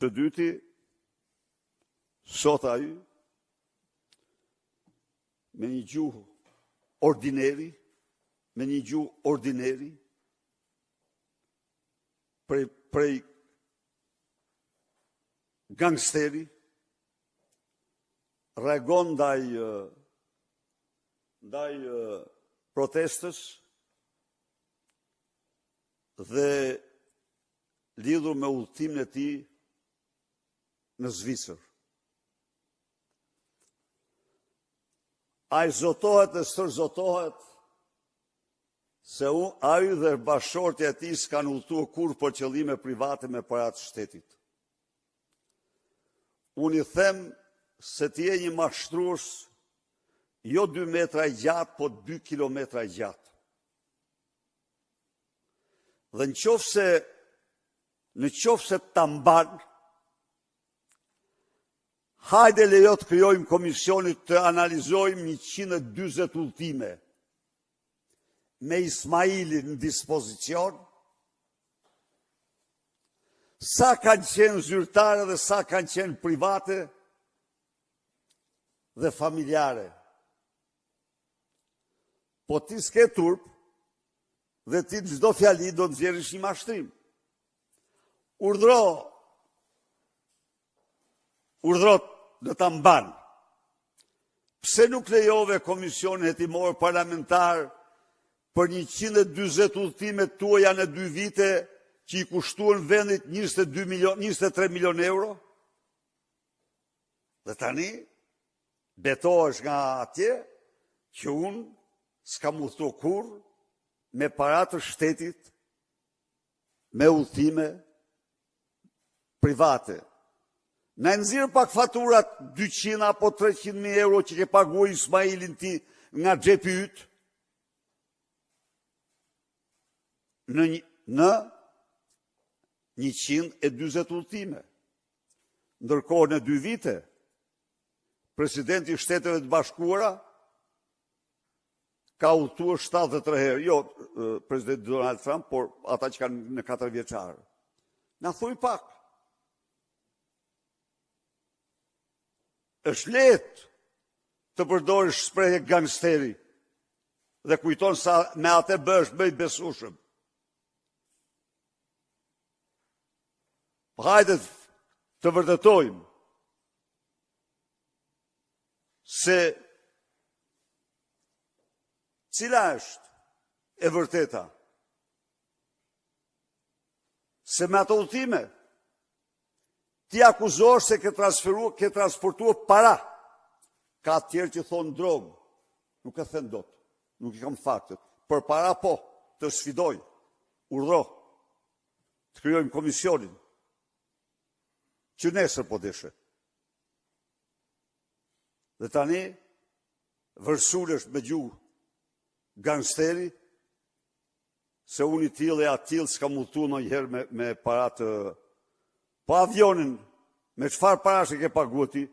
Së dyti, sot ai me një gjuhë ordineri, me një gjuhë ordineri, prej, prej gangsteri, reagon ndaj, ndaj protestës dhe lidhur me udhëtimin e tij në Zvicër. Ai zotohet e stërzotohet se u, ai dhe bashkëshortja e tij s'kanë udhëtuar kurrë për qëllime private me para të shtetit. Unë i them se ti je një mashtrues jo 2 metra i gjatë, po 2 kilometra i gjatë. Dhe në qoftë se, në qoftë se ta mban, hajde lejo të krijojmë komisionin të analizojmë 140 udhëtime me Ismailin në dispozicion, sa kanë qenë zyrtare dhe sa kanë qenë private dhe familjare. Po ti s'ke turp dhe ti çdo fjali do të nxjerrësh një mashtrim. Urdhro, urdhro në ta mban. Pse nuk lejove komisionin hetimor parlamentar për 140 udhëtimet tuaja në dy vite që i kushtuan vendit 22 milion, 23 milion euro? Dhe tani, betohesh nga atje që unë s'kam udhëtu kurrë me para të shtetit me udhëtime private. Na i nxirr pak faturat 200 apo 300 mijë euro që ke paguar Ismailin ti nga xhepi yt në në 140 udhëtime. Ndërkohë në dy vite, presidenti i Shteteve të Bashkuara ka udhëtuar 73 herë, jo presidenti Donald Trump, por ata që kanë në katërvjeçar. Na thuj pak. Është lehtë të përdorësh shprehje gangsteri dhe kujton se me atë bëhesh më i besueshëm. Po hajde të vërtetojmë se cila është e vërteta. Se me ato udhëtime, ti akuzohesh se ke transferuar, ke transportuar para. Ka të tjerë që thonë drogë, nuk e them dot, nuk i kam faktet. Për para po, të sfidoj, urdhro, të krijojmë komisionin, që nesër po deshe. Dhe tani, vërsulesh me gjuhë gangsteri, se unë i tillë e atillë s'kam udhëtu ndonjëherë me, me para të... Po avionin, me çfarë parash e ke paguar ti?